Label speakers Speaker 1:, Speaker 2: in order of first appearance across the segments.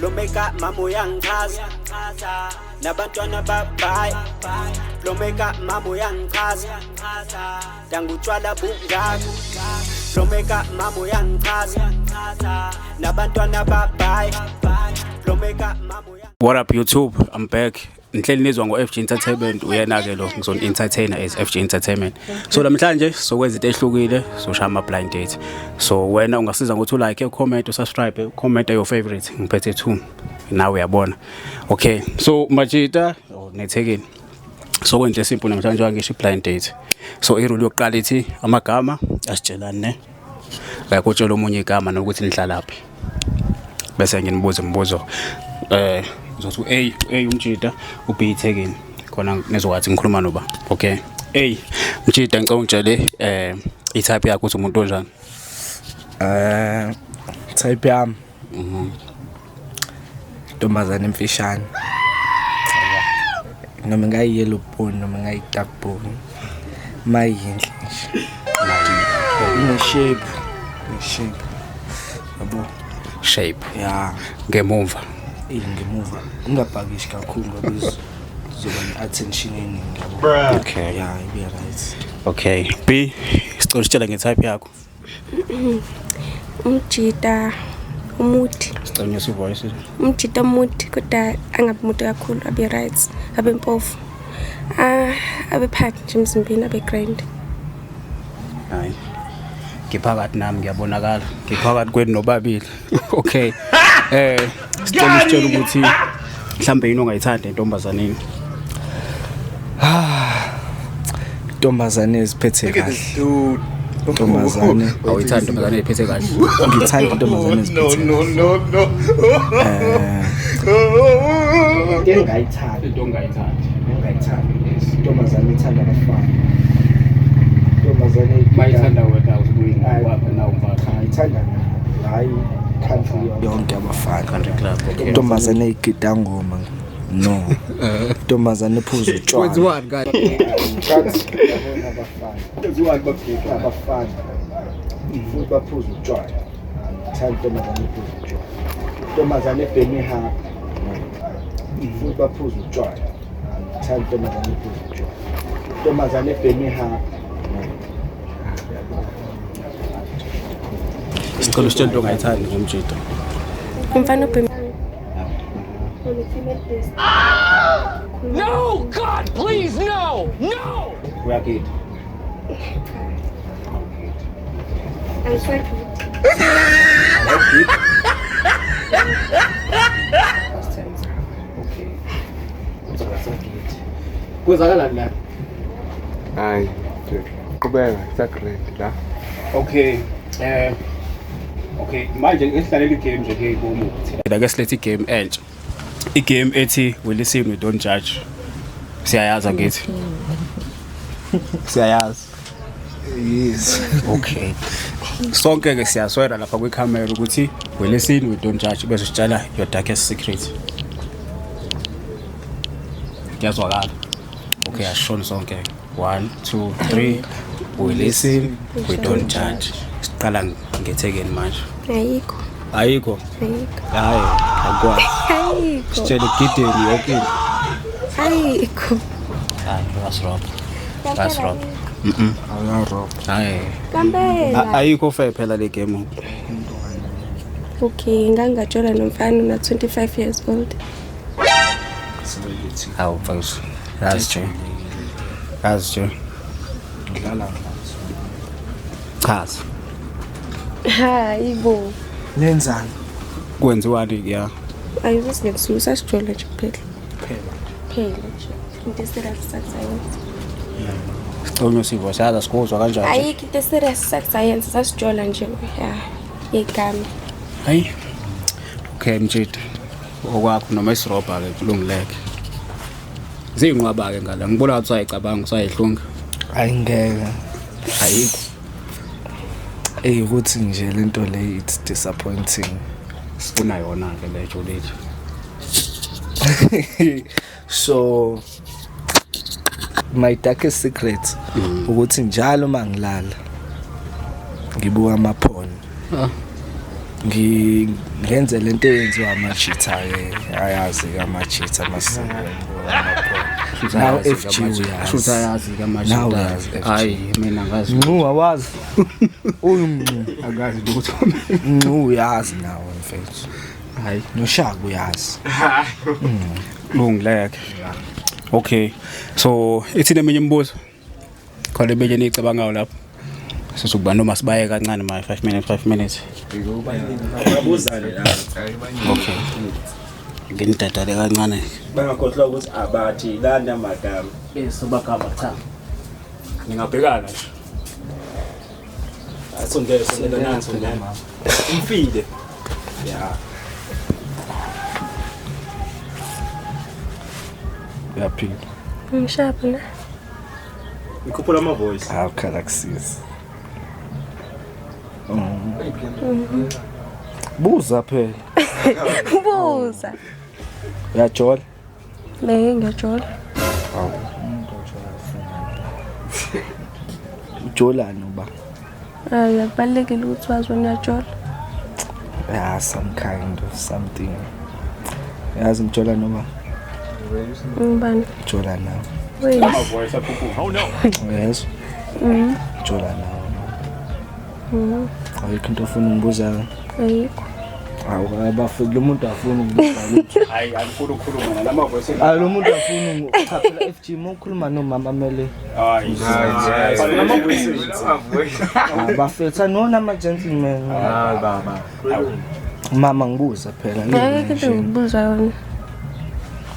Speaker 1: Flowmaker mama uyangichaza, nabantwana babayi. Flowmaker mama uyangichaza, dangutshwala bungaka. Flowmaker mama uyangichaza, nabantwana babayi. Flowmaker mama uyangichaza.
Speaker 2: What up YouTube? I'm back. Ngihleli nizwa ngo-FG Entertainment, uyena-ke lo ngizoni-entertainer as FG Entertainment. So namhlanje sokwenza into ehlukile, soshaya ama-blind date. So wena ungasiza ngokuthi ulike, ucomment, usubscribe, ucomment your favorite. Ngiphethe two. Nawe uyabona. Okay, so Majita oh, nethekeni. So kwenza simple namhlanje ngisho i-blind date. So irule yokuqala ithi amagama asitshelane ne. Like utshela omunye igama nokuthi nihlalaphi. Bese nginibuza imibuzo ngizothi u-A, u-A umjida, u-B ithekeni khona nizokwazi ngikhuluma noba. Okay, A mjida, ngicela ungitshele i-type yakho ukuthi umuntu onjani.
Speaker 3: Type yami. Ntombazane emfishane. Noma ngayi yellow bone noma ngayi dark bone. Mayinhle nje. Ine shape, ine shape. Yabo.
Speaker 2: Shape.
Speaker 3: Ya.
Speaker 2: Ngemuva.
Speaker 3: Eh, ngemuva. Ungabhakishi kakhulu ngoba izoba ne-attention eningi yabo.
Speaker 2: Okay.
Speaker 3: Ya, ibe right.
Speaker 2: Okay, B, sicela usitshele nge-type yakho.
Speaker 4: Umjida umuthi.
Speaker 2: Sicela unyuse ivoice.
Speaker 4: Umjida umuthi, kodwa angabi mude kakhulu, abe right, abe mpofu, ah, abe phakathi nje emzimbeni, abe grand.
Speaker 2: Hayi, ngiphakathi nami, ngiyabonakala ngiphakathi kwenu nobabili. Okay, sicela usitshele ukuthi mhlambe yini ongayithanda entombazaneni.
Speaker 3: Intombazane eziphethe kahle. Intombazane.
Speaker 2: Awuyithanda intombazane ey'phethe kahle?
Speaker 3: Ngithanda intombazane eziphethe. No, no, no. Into engayithandi.
Speaker 2: Into ongayithandi.
Speaker 3: Engayithandi. Intombazane ethanda abafana. Intombazane
Speaker 2: Mayithanda wena usubuyi wapha na umfana?
Speaker 3: Cha, ithanda mina. Hayi, country yonke abafana.
Speaker 2: Country club, okay.
Speaker 3: Intombazane eyigida ngoma. No. Intombazane ephuza utshwala.
Speaker 2: Kwenziwani kanti?
Speaker 3: Yabona abafana.
Speaker 2: Kwenziwani babheka?
Speaker 3: Abafana. Futhi baphuza utshwala. Thanda intombazane ephuza utshwala. Intombazane ebhema ihaba. Futhi baphuza utshwala. Thanda intombazane ephuza utshwala. Intombazane ebhema ihaba.
Speaker 2: Sicela usitshele into ongayithandi ngomjida.
Speaker 4: Umfana obhema.
Speaker 5: No, God, please, no! No!
Speaker 2: Uyagida?
Speaker 4: Angisagidi.
Speaker 2: Past tense. Okay, kwenzakalani la?
Speaker 6: Hayi, qhubeka, kusagrand la.
Speaker 2: Okay, okay, manje esihlalela igame nje ke komuthi ake silethe igame entsha, igame ethi we listen, we don't judge. Siyayazi angithi? Siyayazi.
Speaker 3: Yes.
Speaker 2: Okay, sonke ke siyaswera lapha kwikhamera ukuthi we listen, we don't judge, bese sitshela your darkest secret. Kuyazwakala? Okay, asishoni sonke. 1 2 3, we listen, we don't judge. Siqala ngethekeni manje.
Speaker 4: Ayikho.
Speaker 2: Ayikho?
Speaker 4: Ayikho.
Speaker 2: Hayi, akwazi.
Speaker 4: Ayikho.
Speaker 2: Sitshele egideni yonke into.
Speaker 4: Ayikho.
Speaker 2: Hayi, wasirobha, wasirobha.
Speaker 3: Awuyarob.
Speaker 2: Hayi.
Speaker 4: Kampela.
Speaker 2: Ayikho fair phela le game.
Speaker 4: Okay, ngangatshola nomfana una 25 years old.
Speaker 2: Hawu mfowethu, yazi nje, yazi nje.
Speaker 3: Ngidlala ngazo.
Speaker 2: Chaza.
Speaker 4: Hayi bo.
Speaker 3: Nenzani?
Speaker 2: Kwenziwani ya?
Speaker 4: Ayizosingekusuka, sasijola nje kuphela.
Speaker 3: Phela.
Speaker 4: Phela nje. Into eserious sakusayenza.
Speaker 2: Sicela unyuse ivoice, yazi asikuzwa kanjani nje.
Speaker 4: Ayikho into eserious sakusayenza, sasijola nje ya yegama.
Speaker 2: Hayi, okay mjida, okwakho noma isirobha ke kulungileke ziyinqwaba ke ngala, ngibona ngathi usayicabanga, usayihlunga.
Speaker 3: Ayingeke.
Speaker 2: Ayikho.
Speaker 3: Eh, ukuthi nje lento le, it's disappointing.
Speaker 2: Sifuna yona ke le joleti.
Speaker 3: So my darkest secret ukuthi njalo mangilala ngibuka amaporn.
Speaker 2: Ah.
Speaker 3: Ngenze lento eyenziwa amajitha ke, ayazi ke amajitha amasiko. Now FG uyazi.
Speaker 2: Shuthi ayazi ke amajitha.
Speaker 3: Now uyazi FG.
Speaker 2: Hayi mina ngazi.
Speaker 3: Nxu awazi. Uyumnxu.
Speaker 2: Akazi lutho.
Speaker 3: Nxu uyazi nawe mfethu.
Speaker 2: Hayi.
Speaker 3: Noshaka uyazi.
Speaker 2: Lungileke. Okay. So ithini eminye imibuzo? Khona eminye eniyicabangayo lapho. Sisukuba noma sibaye kancane ma 5 minutes 5 minutes.
Speaker 1: Babuzane la.
Speaker 2: Okay. Nginidadale kancane.
Speaker 1: Bangakhohlwa ukuthi abathi lana magama.
Speaker 2: Bese bagama cha. Ningabhekana nje.
Speaker 1: Asondele sondela nansi sondela. Umfile. Ya.
Speaker 3: Uyaphila.
Speaker 4: Ngishaphi na?
Speaker 1: Ngikhuphula ama voice.
Speaker 3: Hawu khala kusiza. Buza phela.
Speaker 4: Buza.
Speaker 3: Uyajola?
Speaker 4: Beke ngiyajola.
Speaker 3: Hawu. Umuntu ojola afuna. Ujolani uba?
Speaker 4: Hayi akubalulekile ukuthi wazi wena uyajola.
Speaker 3: Yeah, some kind of something. Yazi ngijola noma
Speaker 4: Ngibani?
Speaker 3: ngijola nawe.
Speaker 4: Wait.
Speaker 2: Ama voice akhuphuka. Oh no.
Speaker 3: Uyezwa? Ngijola nawe. Ayikho into ofuna ungibuza yona.
Speaker 4: Ayikho.
Speaker 3: Hawu abafiki lo muntu afuna ungibuza lutho.
Speaker 2: Hayi angifuni ukukhuluma nalama voice.
Speaker 3: Hayi lo muntu afuna cha phela FG uma ukhuluma nomama kumele
Speaker 2: Hayi. Lama voice.
Speaker 3: bafethu anona ama gentleman.
Speaker 6: Hayi baba.
Speaker 3: Mama ngibuza phela
Speaker 4: Ayikho into engikubuza yona.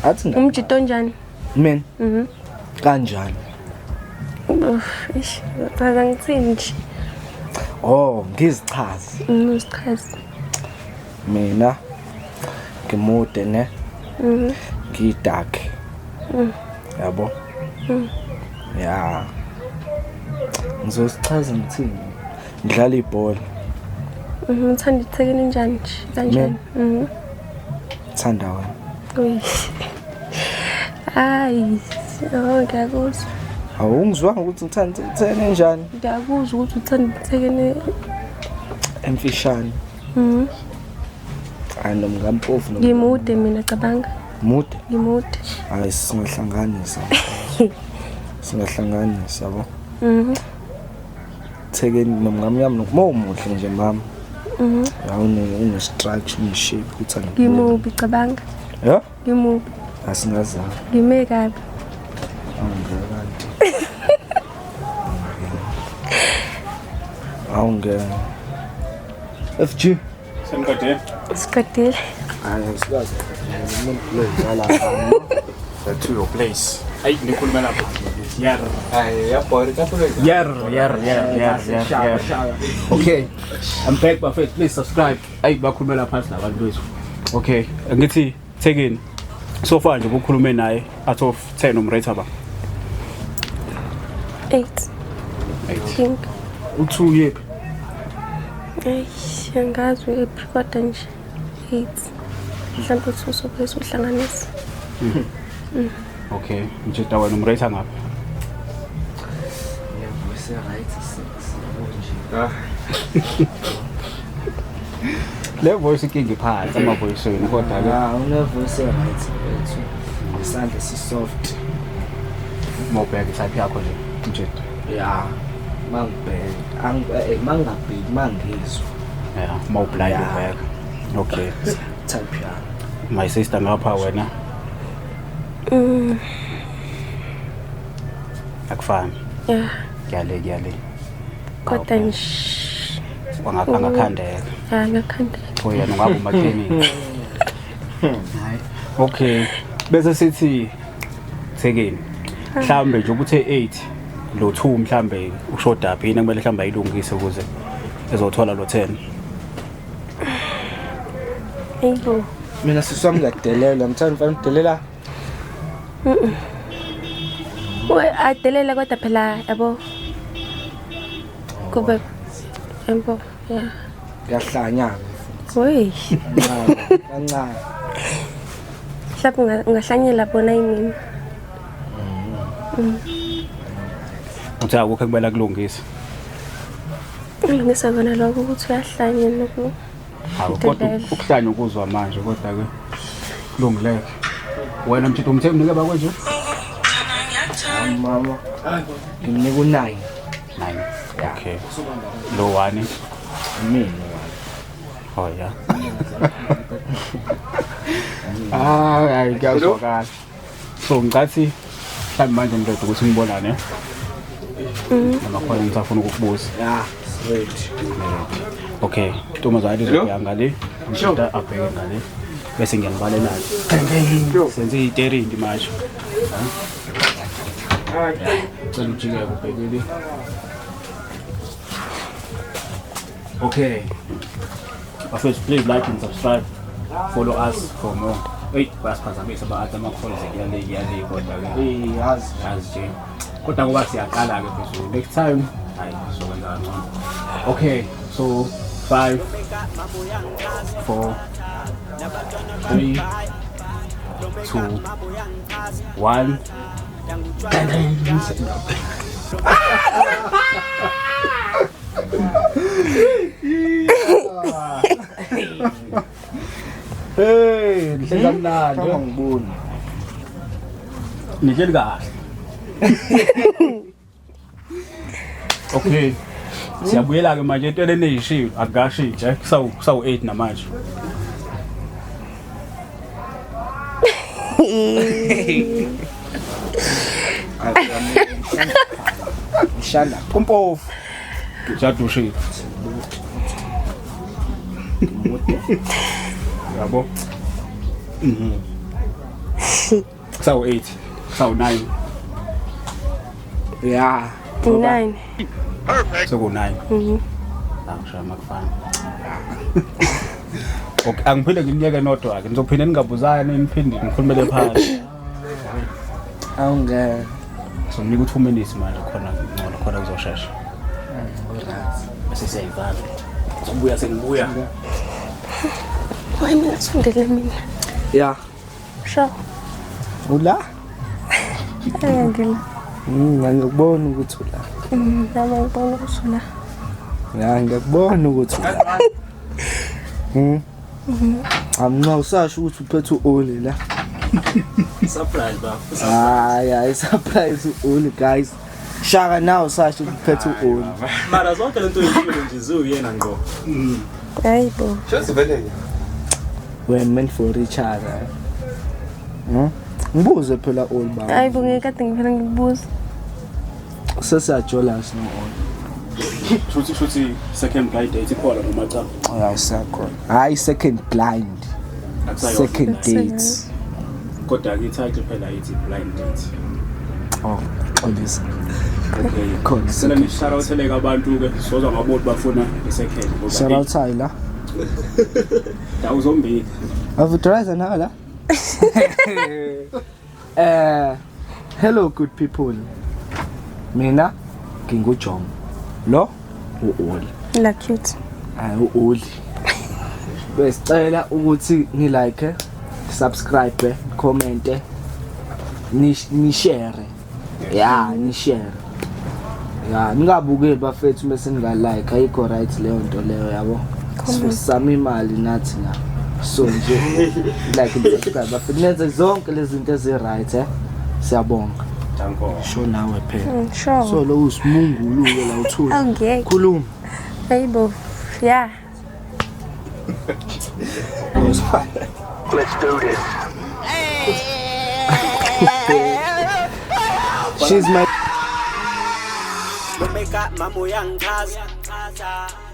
Speaker 3: Athi nga
Speaker 4: Umjito onjani?
Speaker 3: mina
Speaker 4: Mhm.
Speaker 3: kanjani?
Speaker 4: Uff, ish, chaza ngithini nje?
Speaker 3: Oh, ngizichaze.
Speaker 4: Uzichaze.
Speaker 3: Mina ngimude ne. Ngidark. Yabo? Ya. Ngizozichaza ngithini? Ngidlala ibhola.
Speaker 4: Uthanda ithekeni njani nje? Kanjani? Mhm.
Speaker 3: Thanda wena.
Speaker 4: Uy. Hayi, oh ngiyakuzwa.
Speaker 3: Awungizwanga ukuthi ngithanda ithekeni enjani?
Speaker 4: Ngiyakuzwa ukuthi uthanda ithekeni.
Speaker 3: Emfishane.
Speaker 4: Mhm.
Speaker 3: Hayi noma ngampofu noma.
Speaker 4: Ngimude mina cabanga.
Speaker 3: Mude.
Speaker 4: Ngimude.
Speaker 3: Hayi singahlanganisa. Singahlanganisa yabo.
Speaker 4: Mhm.
Speaker 3: Thekeni noma ngamnyama noma umuhle nje mama.
Speaker 4: Mhm.
Speaker 3: Ya une structure, une shape ukuthi angikuboni.
Speaker 4: Ngimubi cabanga.
Speaker 3: Ya?
Speaker 4: Ngimubi.
Speaker 3: Asingazama.
Speaker 4: Ngime kabi.
Speaker 3: Awungeke kanti. Awungeke. FG.
Speaker 2: Seniqedile?
Speaker 4: Siqedile.
Speaker 3: Hayi sikaze. Umuntu lo udlala.
Speaker 2: To your place. Hayi nikhuluma lapho. Yar.
Speaker 6: Hayi yabhora itafula.
Speaker 2: Yar yar yar yar yar. yar. Okay. I'm back bafethu. Please subscribe. Ayi bakhulumela phansi labantu bethu. Okay, ngithi Thekeni. So far nje ukukhulume naye out of 10 umrate ba.
Speaker 4: 8. Think.
Speaker 2: U2 yephi?
Speaker 4: Ayi, angazi uyephi kodwa nje 8. Mhlawumbe uthi usobe uhlanganisa.
Speaker 2: Okay, mjita wena umrate ngaphi?
Speaker 3: Le voice right 6 nje.
Speaker 2: Le voice inkinga iphansi ama voice wenu kodwa ke
Speaker 3: Ah, une voice right mfethu. Isandla si soft.
Speaker 2: mawubheka type yakho nje mjita.
Speaker 3: Ya. Mangibheka, ang mangabheki mangizwa.
Speaker 2: Yeah, mawublind
Speaker 3: Yeah.
Speaker 2: ubheka. Okay.
Speaker 3: Type yami.
Speaker 2: My sister ngapha wena akufani.
Speaker 4: Yeah,
Speaker 2: Kuyale kuyale.
Speaker 4: kodwa nje
Speaker 2: Angakhandeka.
Speaker 4: ya ngakhandeka.
Speaker 2: Oyena ungaba umakhenika. Hayi. Okay. Bese sithi Thekeni. Mhlambe nje ukuthi 8 lo 2 mhlambe ushoda phi yini kumele mhlambe ayilungise ukuze ezothola lo 10.
Speaker 4: Ayibo.
Speaker 3: Mina sisi wami ngiyakudelela, ngithanda mfana udelela.
Speaker 4: We adelela kodwa phela yabo. Kube yabo. Yeah.
Speaker 3: Ngiyahlanya
Speaker 4: Oy.
Speaker 3: ke kancane.
Speaker 4: Mhlawumbe ungahlanyela bona yimina.
Speaker 2: Uthi akukho ekumele akulungise.
Speaker 4: Ulungisa kona lokho ukuthi uyahlanya noku.
Speaker 2: Hawu, kodwa ukuhlanya ukuzwa manje, kodwa ke kulungileke. Wena mthetho umthetho mnike bakwenje?
Speaker 3: Mama. Ngimnika u9.
Speaker 2: 9. Okay. Lo 1.
Speaker 3: Mina.
Speaker 2: Oh yeah. Ah, hayi kuyazwakala. So ngicathi mhlawumbe manje ngiready ukuthi ngibonane. Noma khona ngisafuna ukukubuza.
Speaker 3: Yeah, straight.
Speaker 2: Okay, ntombazane izobheka ngale, umshida abheke ngale. Bese ngiyanibalela. Senze iterindi manje. Cela ujike ubhekele. Okay. First, please like and subscribe. Follow us for more. Wait, bayasiphazamisa ba-add ama-calls kuyale kuyale kodwa ke
Speaker 3: Eh, yazi.
Speaker 2: yazi nje. Kodwa ngoba siyaqala ke phezulu. Next time, hayi sizokwenza kangcono. Okay, so 5 4 3 2 1. Hey, nihleli kamnandi.
Speaker 3: Kama ngiboni.
Speaker 2: Nihleli kahle. Okay. Siyabuyela ke manje entweni eneyishiyo akukashintshi eh kusawu 8 namanje.
Speaker 3: Ngishanda.
Speaker 2: Kumpofu. Jadushile. Yabo. Kusawu 8, kusawu 9,
Speaker 3: Yeah.
Speaker 4: 9.
Speaker 2: seku 9. Ah, ngishaya makufana. Okay, angiphinde nginiyeke nodwa ke. Nizophinde ningabuzani niphinde nikhulumele phansi.
Speaker 3: Awungeke.
Speaker 2: So nginika u2 minutes manje khona ngcono khona kuzoshesha. Bese siyayivala. Sibuya sengibuya.
Speaker 4: Why mina sifundele mina?
Speaker 3: Yeah.
Speaker 4: Sure.
Speaker 3: Ula?
Speaker 4: Ngiyangena.
Speaker 3: Ngiyakubona ukuthi ula.
Speaker 4: Nami ngibona ukuthi ula.
Speaker 3: Ya, ngiyakubona ukuthi ula. Amna usasho ukuthi uphethe uOli la.
Speaker 1: Surprise ba.
Speaker 3: Hayi, hayi surprise uOli guys. Shaka nawe usasho ukuthi uphethe uOli.
Speaker 1: Mara zonke lento oyishilo nje ziwuyena ngqo.
Speaker 4: Hayi bo.
Speaker 3: We're meant for each other. Ngibuze phela Oli baba.
Speaker 4: Hayi bo, ngikade ngiphela ngikubuza.
Speaker 3: Sesiyajola sino Oli.
Speaker 2: Shuthi second blind date ikhona noma cha?
Speaker 3: Hayi sakhona. Hayi second blind.
Speaker 2: Akusayona.
Speaker 3: Second date.
Speaker 2: Kodwa ke i-title phela ithi blind date.
Speaker 3: Oh, xolisa.
Speaker 2: Okay.
Speaker 3: Khona
Speaker 2: Sicela nishout-outeleke abantu ke sozwa ngabo ukuthi bafuna i-second ngoba
Speaker 3: Shout out Tyler.
Speaker 2: Dawu zombili.
Speaker 3: Avudraza nawe la? Hello good people. Mina nginguJomo. Lo uOli.
Speaker 4: La cute.
Speaker 3: Hayi uOli. Besicela ukuthi ni like, subscribe, comment, ni share. Yeah, ni share. Yeah, ningabukeli bafethu bese ninga like, ayikho right leyo nto leyo yabo.
Speaker 4: Comment.
Speaker 3: Sisama imali nathi la. So nje like and subscribe bafethu nenze zonke lezi zinto ezi right eh. Siyabonga.
Speaker 2: Danko.
Speaker 3: Sho nawe phela.
Speaker 4: Sure.
Speaker 3: So lo usimungulu la uthula.
Speaker 4: Awungeke.
Speaker 3: Khuluma.
Speaker 4: Hayi bo. Yeah.
Speaker 3: Let's do this. She's my
Speaker 7: Lomeka mama uyangichaza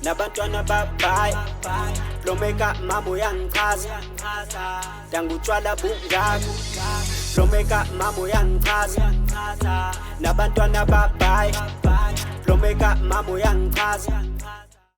Speaker 7: nabantwana babayi Lomeka mama uyangichaza dangutshwala bungaka Lomeka mama uyangichaza nabantwana babayi Lomeka mama uyangichaza.